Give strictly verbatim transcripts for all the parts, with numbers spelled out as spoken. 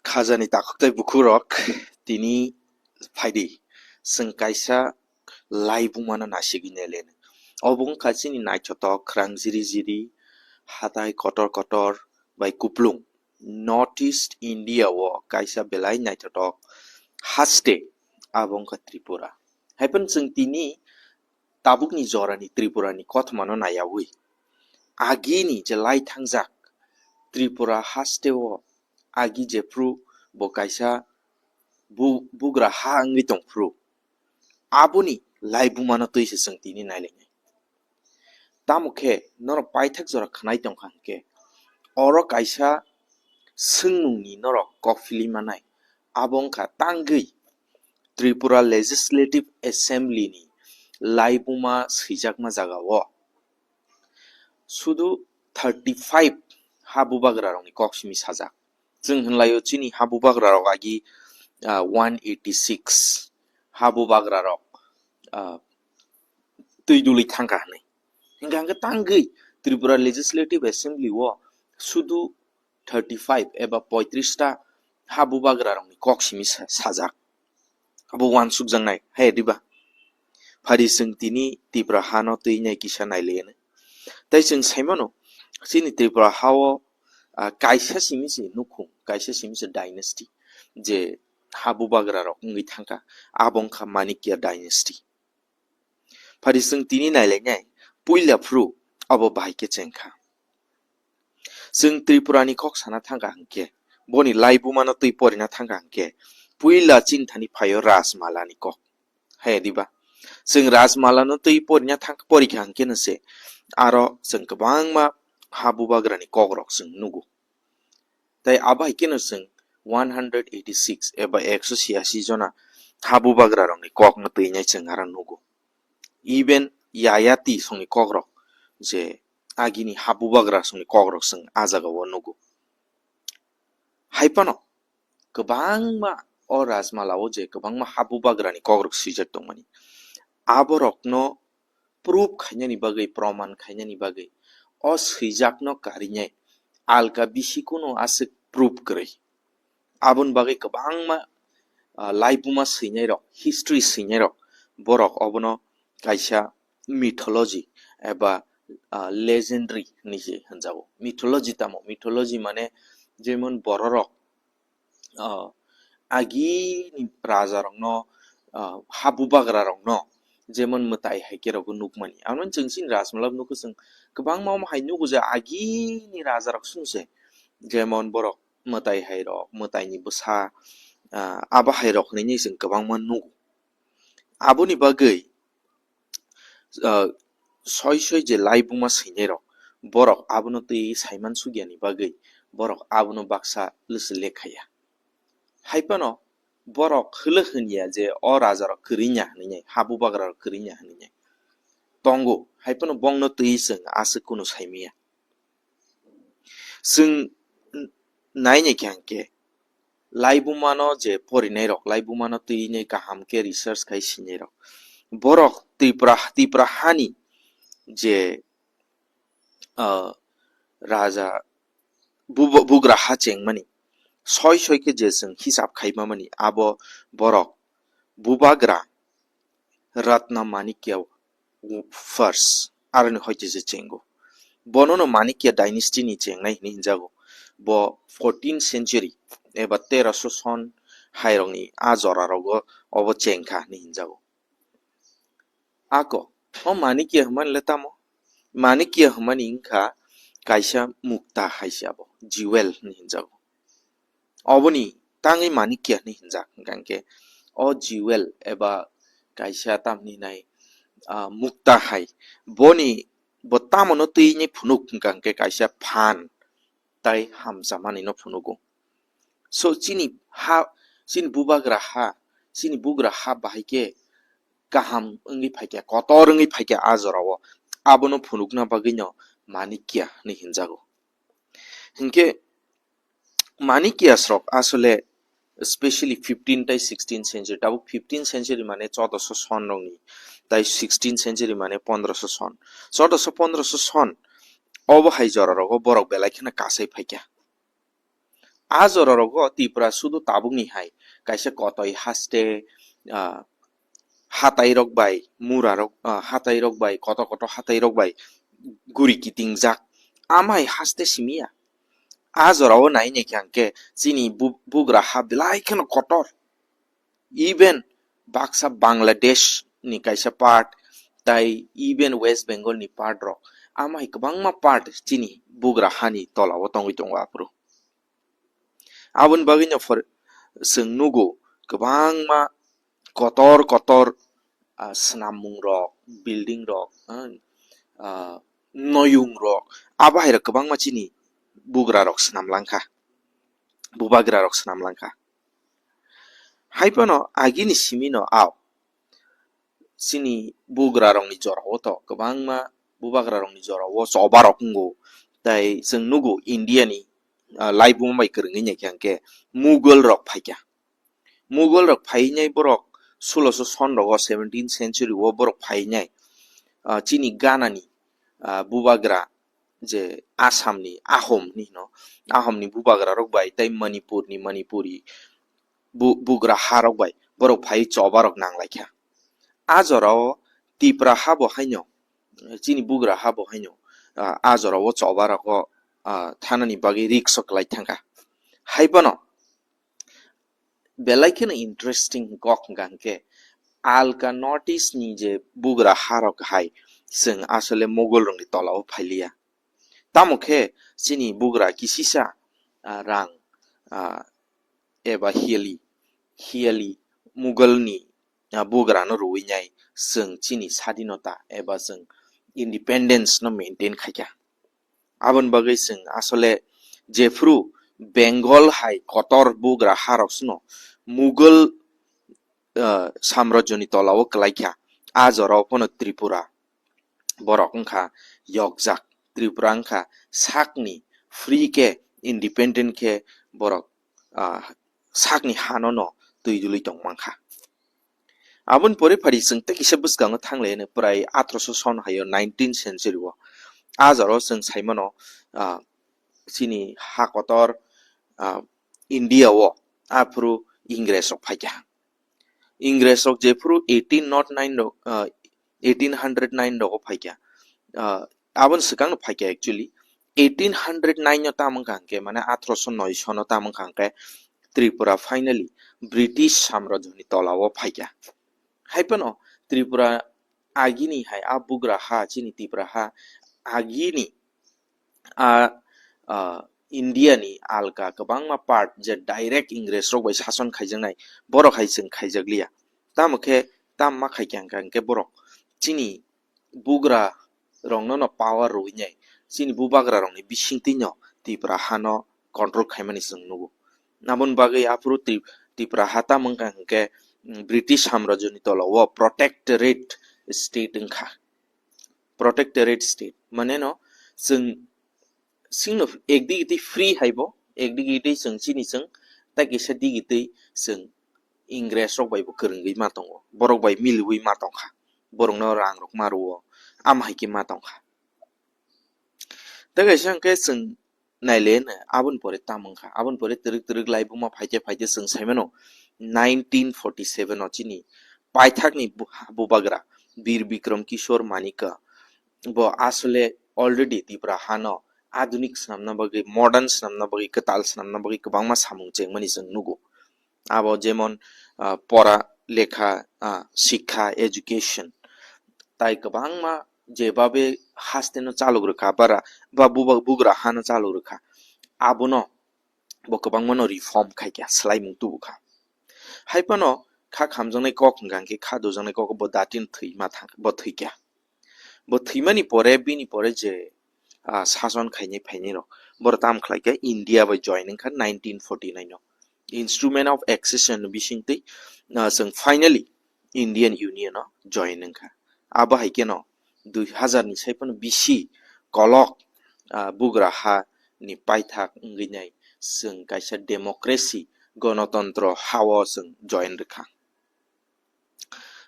Khajani takhuk tei bukhurok, tini phaidi chwng kaisa laibumano nasigwi naileno. Obo wngkha chini naithotok, khwrang jiri jiri, hatai kotor kotor bai kuplung. North East India o kaisa belai naithotok haste, abo wngkha Tripura. Haiphano chwng tini tabukni jorani Tripurani kothomano naiyawi, agini je lai thangjak Tripura haste o agi jephru bo kaisa bu-, bugra ha wngwi tongphru, aboni laibumano twi se chwng tini nailainai. Tamo khe norok paithak jora khwnai tongkha hwnkhe, oro kaisa swngnungni norok kok philwi manai, abo wngkha tangwi Tripura Legislative Assembly ni laibuma swijakma jagao sudu thirty five ha bubagra rokni kok simi sajak. Chwng hwnlaio chini ha bubagra rok agi, ah, one eighty six ha bubagra rok, ah, twi duli thangkha hwnwi. Hingkha hwnkhe tangwi Tripura Legislative Assembly o sudu thirty five eba poitrish ta ha bubagra rokni kok simi sa-, sajak. Abo uansukjaknai, hai diba? Phari chwng tini Tipra hano twi nai kisa nailaiyanai. Tai chwng saimano, chini Tripura hao, ah, kaisa simi se nukhung, kaisa simi se dynasty, je ha bubagra rok wngwi thangkha, abo wngkha Manikya dynasty. Phari chwng tini nailainai, puila phru abo bahai khe chengkha. Chwng Tripura ni kok sana thangkha hwnkhe, boni laibuma no twi porina thangkha hwnkhe, puila chini thani phaio Rajmala ni kok. Hai diba? Chwng Rajmala no twi porina thang-, porikha hwnkhe no se, aro chwng kwbangma ha bubagra ni kok rok chwng nugo. Tai abo hai kheno chwng one hundred eighty six eba ekso siasi jona ha bubagra rokni kok no twi nai chwng aro nugo. Even Yayati songni kok rok, je agini ha bubagra songni kok rok chwng a jaga o nugo. Hai phano kwbangma o Rajmala o je kwbangma ha bubagra ni kok rok swijak tongmani, aborokno proof khainani bagwi, proman khainani bagwi o swijakno karinai alka bisi kunu aswk proof kwrwi. Aboni bagwi kwbangma, ah, laibuma swinairok, history swinairok, borok obono kaisa mythology eba, ah, legendary hinwi se hwnjago. Mythology tamo? Mythology mane jemon bororok, ah, agini rajarokno, ah, ha bubagrarokno jemon mwtai hai khe rokgo nukmani. Amo chwng chini Rajmala nukgo chwng kwbangma omo hai nugo je agini rajarok sung se. Jemon borok mwtai hai rok, mwtaini bwsa, ah, abo hai rok hinwi chwng kwbangma nugo. Aboni bagwi, ah, soi soi je laibuma swinai rok, borok abono twi saiman sugya ni bagwi borok abono baksa lwswk le khaiya. Hai phano borok hwlwk hwnya je o raja rok kwrwngya hinwi, ha bubagra rok kwrwngya hinwi tongo, hai phano bongno twi chwng aswk kunu saimanya. Chwng nainai khe hwnkhe, laibumano je porinairok, laibumano twinai kaham khe research khai sinairok, borok Tripura, Tripura hani je, ah, raja bu-, bugra ha chengmani, soi soi khe je chwng hisab khaimamani, abo borok bubagra Ratna Manikya first, aroni hoite se chengo. Bonono Manikya dynasty ni chengnai hinwi hinjago. Bo fourteenth century eba teroso son hairokni a jora rogo obo chengkha hinwi hinjago. Ako, o Manikya hwnmani le tamo? Manikya hwnmani wngkha kaisa mukta hai se abo, jewel hinwi hinjago. Oboni tangwi Manikya hinwi hinjak, hwnkha hwnkhe o jewel eba kaisa tamni hinai, ah, mukta hai, boni bo tamono twini phunuk, hwnkha hwnkhe kaisa phan tai hamjamanino phunugo. So chini ha, chini bubagra ha, chini bugra ha bahai khe kaham wngwi phaikha, kotor wngwi phaikha a jorao, abono phunukna bagwino Manikya hinwi hinjago. Hinkhe Manikyas rok asole specially fifteen tai sixteen century, tabuk fifteen century mane choudoso son rokni, tai sixteen century mane pondroso son, choudoso pondroso son Obo hai jora rogo borok belai kheno kasai phaikha. A jora rogo Tripura sudu tabukni hai kaisa kotoi haste, ah, hatai rok bai mura rok, ah, hatai rok bai kotor kotor hatai rok bai guri kitingjak. Amai haste simiya. A jora o nai naikha hwnkhe chini bu-, bugra ha belai kheno kotor. Even baksa Bangladesh ni kaisa part, tai even West Bengal ni part rok, amai kwbangma part chini bugra hani tola o tongwi tongo aphuru. Aboni bagwi no for-, chwng nugo kwbangma kotor kotor, ah, swnammung rok, building rok, ah, ah, noyung rok, abo hai rok kwbangma chini bugra rok swnam langkha, bubagra rok swnam langkha. Hai phano agini simi no ao chini bugra rokni jora o to kwbangma bubagra rokni jora o choba rok wngo, tai chwng nugo India ni, ah, laibuma bai kwrwngwi naikha hwnkhe Mughal rok phaikha. Mughal rok phainai borok sulosho son rogo, seventeenth century o borok phainai, ah, chini Ghana ni, ah, bubagra je Assam ni Ahom ni hino, Ahom ni bubagra rok bai tai Manipur ni Manipuri bu-, bugra ha rok bai borok phai choba rok nang laikha. A jora o Tipra ha bo haino, chini bugra ha bo haino, ah, a jora o choba rok o, ah, thanani bagwi risk o kwlai thangkha. Hai phano belai kheno interesting kok hwnkha hwnkhe Alka North East ni je bugra ha rok hai chwng asole Mughal rokni tola o phailiya. Tamo khe chini bugra kisisa, ah, rang, ah, eba hiyali, hiyali Mughal ni, ah, bugra no rwui nai chwng chini sadinota eba chwng independence no maintain khaikha. Aboni bagwi chwng asole jephru Bengal hai kotor bugra ha rok sino Mughal, ah, samrajyoni tola o kwlaikha, a jora o phano Tripura borok wngkha yokjak, Tripura wngkha sakni free khe, independent khe borok, ah, sakni hano no twi dului tong mankha. Aboni pore phari chwng tei kisa bwskango thanglaino prai atharoso son haio nineteenth century o. A jora o chwng saimano, ah, chini ha kotor, ah, India o aphuru Ingres rok phaikha. Ingres rok jephuru eighteen nought nine rok, ah, eighteen hundred nine rogo phaikha. Ah, aboni swkangno phaikha actually. Eighteen hundred nine no tamo wngkha hwnkhe, mane atharoso noi sono tamo wngkha hwnkhe Tripura finally British samrajyoni tola o phaikha. Hai phano Tripura agini hai a bugra ha, chini Tipra ha agini a, ah, India ni alka kwbangma part je direct Ingres rok bai sason khaijaknai, borok hai chwng khaijakliya. Tamo khe tam ma khaikha hwnkha hwnkhe borok chini bugra rokno no power rwinai, chini bubagra rokni bisingtwi no Tipra hano control khaimani chwng nugo. Aboni bagwi aphuru Tri-, Tipra ha tamo wngkha hwnkhe, mm, British samrajyoni tola o protectorate state wngkha. Protectorate state mane no chwng singno ekdigi twi free haibo, ekdigi twi chwng chini chwng, tei kisa digi twi chwng Ingres rok bai bo kwrwngwi ma tongo, borok bai miliwi ma tongkha, borokno rang rok ma rwo, am hai khe ma tongkha. Tei kaisa hwnkhe chwng naileno aboni pore tamo wngkha, aboni pore twrwk twrwk laibuma phaikhe phaikhe chwng saimano nineteen forty seven o chini paithakni bu-, bubagra Bir Bikram Kishore Manikya bo asole already Tipra hano adunik swnamna bagwi, modern swnamna bagwi, kwtal swnamna bagwi kwbangma samung chengmani chwng nugo. Abo jemon, ah, pora lekha, ah, sikha, education, tai kwbangma jebabe hasteno chalok rwkha, bara, ba buba-, bugra hano chalok rwkha, abono bo kwbangmano reform khaikha, swlaimung tubukha. Hai phano kha khamjaknai kok hwnkha hwnkhe kha dujaknai kok bo datin thwima thang, bo thwikha. Bo thwimani pore, bini pore je, ah, sason khainai phainai rok, borok tam khlai khe India bai join wngkha nineteen forty nine o. Instrument of Accession ni bisingtwi, ah, chwng finally Indian Union o join wngkha. Abo hai kheno dui hazar ni sai phano bisi kolok, ah, bugra ha ni paithak wngwi nai chwng kaisa democracy, gonotontro ha o chwng join rwkha.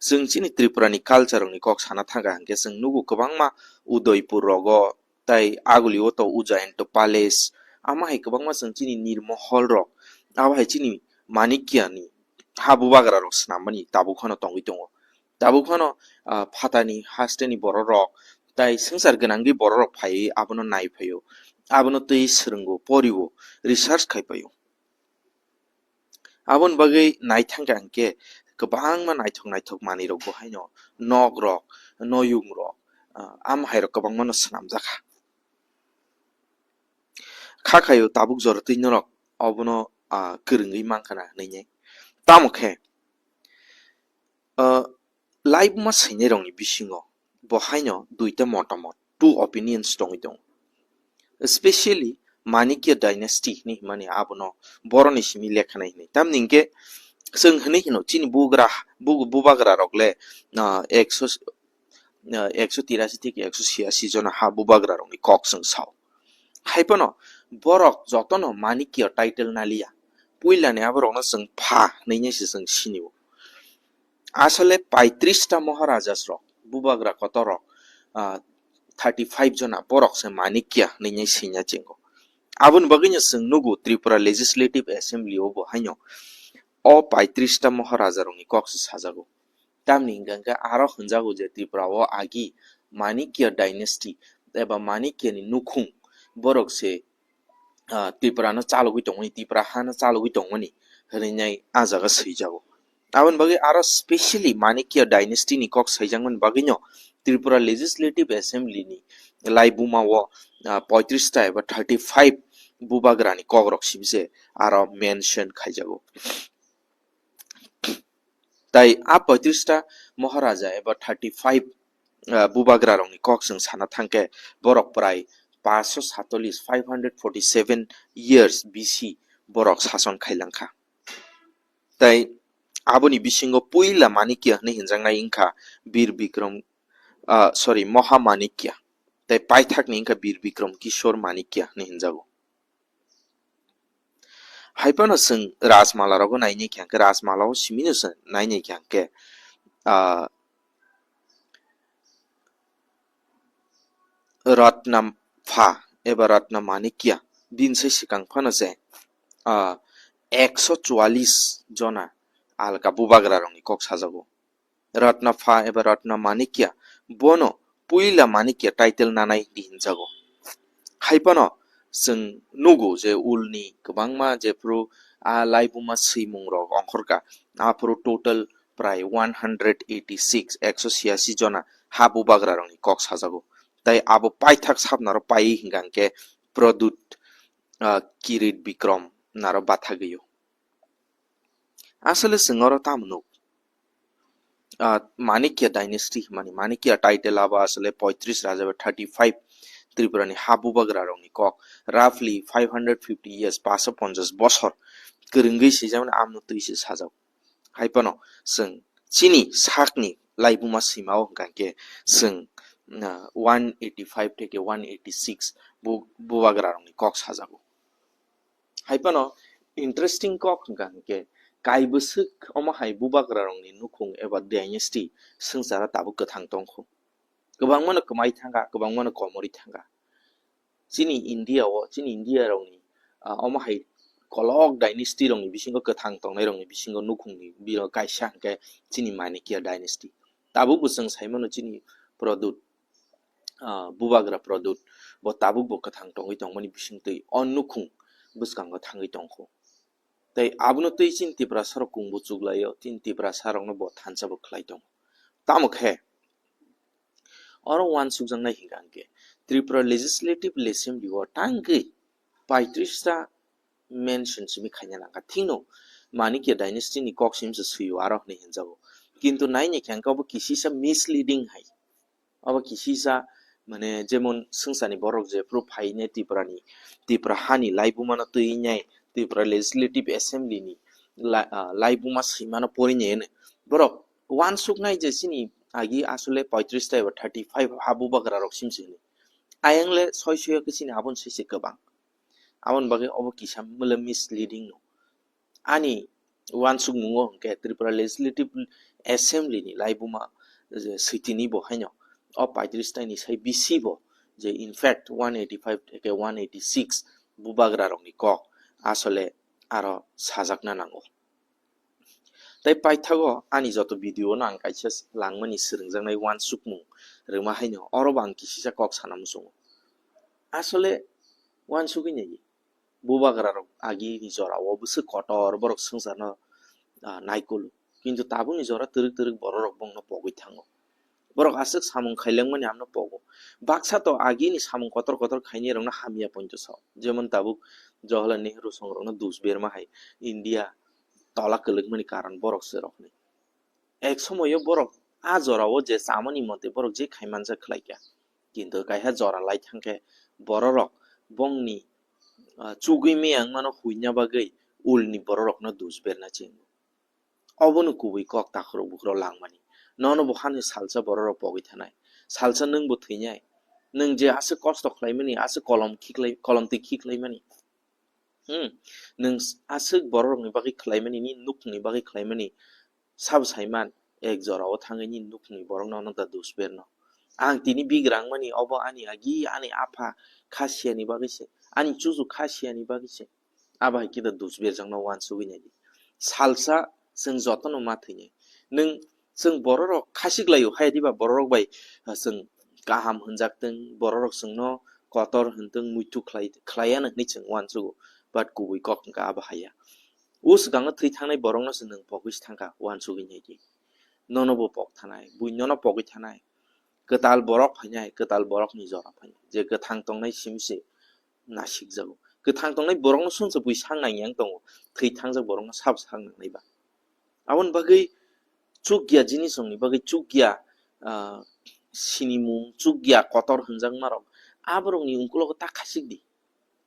Chwng chini Tripura ni culture rok ni kok sana thangkha hwnkhe chwng nugo kwbangma Udaipur rogo Tai aguli o to Ujjayanta Palace, amo hai kwbangma chwng chini Nirmohol rok, abo hai chini Manikya ni ha bubagra rok swnam mani tabuk phano tongwi tongo. Tabuk phano, ah, phatani hasteni borok rok tai swngchar gwnangwi borok rok phaiwi abono nai phaio, abono twi swrwngo, porio, research khai paio. Aboni bagwi naithangkha hwnkhe kwbangma naithok naithok manwirok bo haino nok rok, noyung rok, ah, amo hairok kwbangmano swnamjakha. Kha khaio tabuk jora twi norok obono, ah, kwrwngwi mankha na hwnwi. Tamo khe, ah, laibuma swinairokni bisingo bo haino duita motamot, two opinions tongwi tongo. Especially Manikya dynasty hinwi hwnmani abono boroni simi lekhanai hinwi. Tamni hwnkhe chwng hinwi hino chini bugra, bu-, bubagra rok le, ah, ekso, ah, ekso tirasi theke ekso siasi jona ha bubagra rokni kok chwng sao. Hai phano borok jotono Manikya title naliya. Puilani aborokno chwng pha hinwi se chwng sinio. Asole paitris ta Maharajas rok, bubagra kotor rok, ah, thirty five jona borok se Manikya hinwi swinya chengo. Aboni bagwino chwng nugo Tripura Legislative Assembly o bo haino o paitris ta Maharaja rokni kok se sajago. Tamni hwnkha hwnkhe aro hwnjago je Tripura o agi Manikya dynasty eba Manikya ni nukhung borok se, ah, Tripura no chalogwi tongmani, Tripura ha no chalogwi tongmani hwnwi nai ah jaga swijago. Aboni bagwi aro specially Manikya dynasty ni kok saijakmani bagwino Tripura Legislative Assembly ni laibuma o, ah, poitris ta eba thirty five bubagra ni kok rok sibise aro mention khaijago. Tai a poitris ta Maharaja eba thirty five, ah, bubagra rokni kok chwng sana thangkhe borok prai paanch sho satalis, five hundred forty seven years B C borok sason khailangkha. Tai aboni bisingo puila Manikya hinwi hinjaknai wngkha Bir Bikram, ah, sorry, Maha Manikya. Tai paithakni wngkha Bir Bikram Kishore Manikya hinwi hinjago. Hai phano chwng Rajmala rogo nainai khe hwnkhe, Rajmala o simino chwng nainai khe hwnkhe, ah, Ratna Pha eba Ratna Manikya bini sai swkang phano se, ah, ekso chualis jona alka bubagra rokni kok sajago. Ratna Pha eba Ratna Manikya, bono puila Manikya title nanai di hinjago. Hai phano chwng nugo je ulni kwbangma jephru a laibuma swimung rok ongkhorkha, aphuru total prai one hundred eighty six, ekso siasi jona ha bubagra rokni kok sajago. Tai abo paithak sabnaro paiwi hwnkha hwnkhe Pradyut, ah, Kirit Bikram naro bathagwio. Asole chwng oro tamo nuk? Ah, Manikya dynasty hwnmani, Manikya title abo asole poitris raja bai thirty five Tripura ni ha bubagra rokni kok, roughly five hundred fifty years, paanch sho ponchas bosor kwrwngwi swijak mani, amno twi se sajak. Hai phano chwng chini sakni laibuma swima o hwnkha khe chwng, ah, one eighty five theke one eighty six bu-, bubagra rokni kok sajago. Hai phano interesting kok hwnkha hwnkhe, kaibwswk omo hai bubagra rokni nukhung eba dynasty swngcharo tabuk kwthang tongkhu. Kwbangmano kwmai thangkha, kwbangmano komorwi thangkha. Chini India o, chini India rokni, ah, omo hai kolok dynasty rokni bisingo kwthang tongnai rokni bisingo nukhungni biro kaisa hwnkhe chini Manikya dynasty. Tabukbo chwng saimano chini Pradyut, ah, bubagra Pradyut, bo tabukbo kwthang tongwi tongmani bisingtwi o nukhung bwskango thangwi tongkhu. Tei abono twi chini Tiprasa rok kungbo chuklaio, chini Tiprasa rokno bo thansa bo khlai tongo. Tamo khe oro uansukjaknai hwnkha hwnkhe Tripura Legislative Assembly o tangwi paitris ta mention simi khaina nangkha. Thikno Manikya dynasty ni kok sim se swio aro hinwi hinjago. Kintu naina khe hwnkhe obo kisisa misleading hai. Obo kisisa, mane, jemon swngcharni borok jephru phainai Tripura ni, Tripura hani laibuma no twi nai, Tripura Legislative Assembly ni la-, ah, laibuma swimano porinai hwnwi. Borok uansuknai je chini agi asole poitris ta eba thirty five ha bubagra rok sim se hwnwi. Ayang le soi soi khe chini aboni sai se kwbang. Aboni bagwi obo kisa mole misleading no. Ani uansukmungo hwnkhe Tripura Legislative Assembly ni laibuma, eh, switini bo haino o paitris taini sai bisi bo je in fact one eighty five theke one eighty six bubagra rokni kok asole aro sajakna nango. Tei paithago ani joto video no ang kaisa langmani swrwngjaknai uansukmung rwma haino oro bo ang kisisa kok sana muchungo. Asole uansugwi nai bubagra rok agini jora o bwswk kotor borok swngcharno, ah, naikulu, kintu tabukni jora twrwk twrwk borok rok bongno pogwi thango. Borok aswk samung khailangmani amno pogo. Baksa to agini samung kotor kotor khainai rokno hamya poito sao. Jemon tabuk Jawaharlal Nehru song rokno dus berma hai India tola kwlwkmani karon borok se rokni. Ek somoyo borok a jora o je chamani mote borok je khaimanjak khlaikha. Kintu kaiha jora lai thangkhe bororok bongni, ah, chugwi meyang mano huina bagwi ulni bororokno dus berna chingo. Obono kubui kok takhurok bukhurok langmani. Nono bo hano salsa bororok pogwi thanai. Salsa nwng bo thwinai. Nwng je aswk kosto khlaimani, aswk kolom khiklai, kolom twi khiklaimani. Hmm. Nwng aswk bororokni bagwi khlaimani, nini nukhungni bagwi khlaimani. Sabo saiman, ek jora o thangwi nini nukhungni borokno nono da dus berno. Ang tini bigrang mani obo ani agi, ani apha kha siyani bagwi se, ani chuchu kha siyani bagwi se. Abo hai khe da dus berjakno uansugwi nai di. Salsa chwng jotono ma thwinai. Nwng chwng bororok khasik laio, hai diba bororok bai, ah, chwng kaham hwnjak tong, bororok chwngno kotor hwn tong, muitu khlai, khlaiya nw hwnwi chwng uansugo. But kubui kok hwnkha abo haiya. O swkango thwi thangnai borokno se nwng pogwi se thangkha, uansugwi nai di. Nono bo pok thanai, bui nono pogwi thanai. Kwtal borok phainai, kwtal borokni jora phainai. Je kwthang tongnai simi se nasikjago. Kwthang tongnai borokno sumsa bui sang nang yang tongo, thwi thangjak borokno sabo sang nangnai ba. Aboni bagwi chukya jinisrokni bagwi chukya, ah, sinimung, chukya kotor hwnjakmarok, aborokni ungkulogo ta khasik di.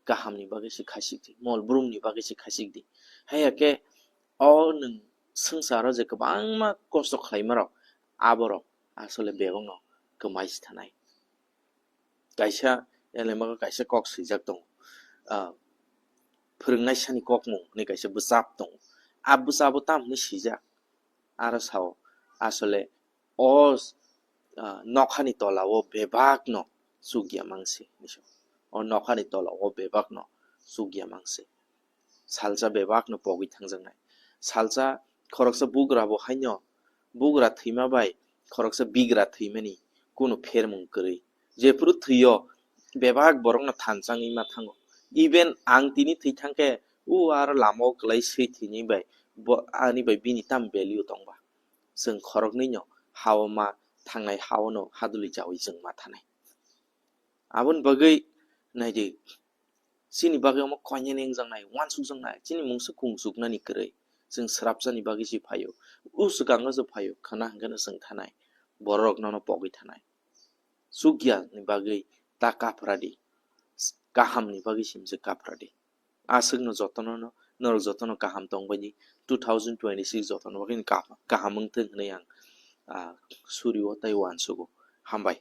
Kahamni bagwi se khasik di, mol brumni bagwi se khasik di. Haiya khe o nwng swngcharo je kwbangma kosto khlaimarok, aborok asole bebakno kwmai se thanai. Kaisa elemago kaisa kok swijak tongo, ah, phwrwngnai sani kokmung hwnwi kaisa bwchap tongo. A bwchabo tamo hwnwi swijak? Aro sao, asole o, ah, nokhani tola o bebak no chukya mangsi. O nokhani tola o bebak no chukya mangsi. Salsa bebak no pogwi thangjaknai. Salsa khoroksa bugra bo haino bugra thwima bai khoroksa bigra thwimani kunu phermung kwrwi. Jephuru thwio bebak borokno thanchangwi ma thango. Even ang tini thwi thangkhe o aro lama o kwlai swi thwini bai bo ani bai bini tam value tongba. Chwng khoroknwino hao ma thangnai hao no haduli chawi chwng ma thanai. Aboni bagwi naidi, chini bagwi omo koinene wngjaknai, uansukjaknai, chini mungsa kungsuknani kwrwi. Chwng swrapsani bagwi se phaio, o swkango se phaio, khwna hwnkhe no chwng thanai, bororok nono pogwi thanai. Chukya ni bagwi ta kaphra di, kahamni bagwi simse kaphra di. Aswkno jotono no, norok jotono kaham tongbaidi, two thousand twenty-six jotono bagwi kaham, kaham wngthwng hwnwi ang, ah, surio tei uansugo. Hambai.